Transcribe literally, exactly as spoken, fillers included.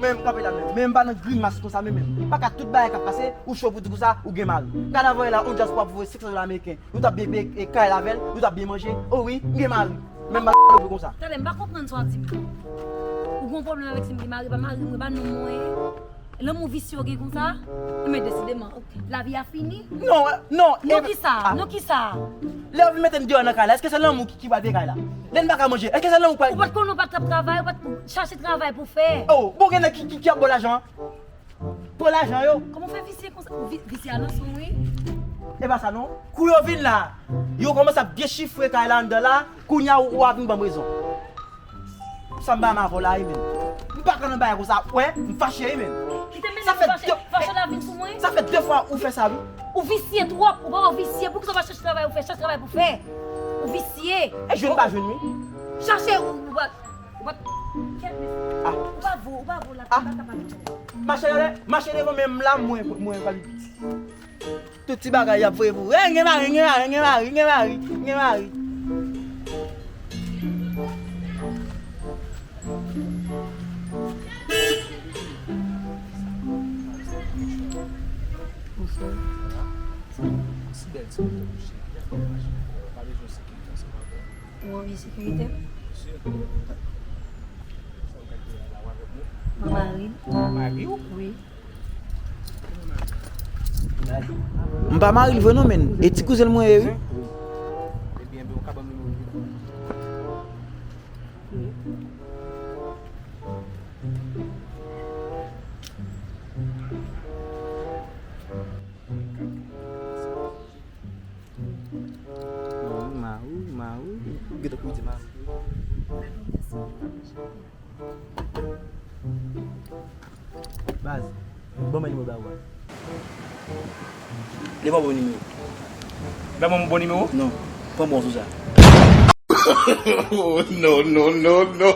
Men m kanpe la menm, men m pa nan grimas konsa menm menm. Pa ka tout bagay k ap pase, ou cho pou di konsa, ou gen mari. Gad avè la, on dyaspora pou voye senk san dola ameriken. Ou t ap byen peye kay la avè l, ou t ap byen manje. O wi, m gen mari. Men m pa pou konsa. Tande, m pa konprann sa w ap di m. Ou gen pwoblèm avèk si m gen mari, pa mari mwen, pa nonm mwen ye. Lanmou visye w gen konsa? Men desideman, lavi a fini. Non, non. Non, e- kisa? Ah. Non, kisa? Lè yo vin mete n deyò nan kay la, èske se lanmou ki, ki pral peye kay la? Lè n pa ka manje, èske se lanmou k pral... Ou pa t konnen ou pa t ap travay, ou pa t chache travay pou fè. Oh, bon, gen nèg ki, ki, ki ap ba w lajan. Pran lajan yo. Kòman w fè visye konsa? Ou vi-, visye a nan son, wi. E pa sa non. Kou yo vin la, yo kòmanse ap dechifre kay la anndan la, kounye a ou, ou a vin ban m rezon. Sa m pa renmen avè w la, wi, men. M pa konn nan bagay konsa. Wè, m fache, wi, men. Kite men sa fè fache, de- fache la vin sou mwen. Sa fè de fwa ou fè sa, wi. Ou visye twòp, ou pa wè w visye. Poukisa w pa chache travay ou fè? Chache travay pou fè. Ou visye. E jwenn pa jwenn, wi. Chache ou, ou pa, ou pa, kèt mesye. Ah. Ou pa vo, ou pa vo la, ah, ou pa kapab. Mache, mache devan men m la, mwen, mwen, mwen. Tout ti bagay y ap voye pou ou. Eh, gen mari, gen mari, gen mari, gen mari, gen mari. Ou anvi sekirite? Mwen mari. Mari w? Wi. M pa mari l vre non, men. E ti kouzen l mwen ye, wi. Mari, mari, mari. Ou gentan kou di mari. Baz, ban mwen nimewo ba ou a. Li pa bon nimewo. Li pa bon, bon nimewo? Non, pran bon sou sa. Oh, no, no, no, no.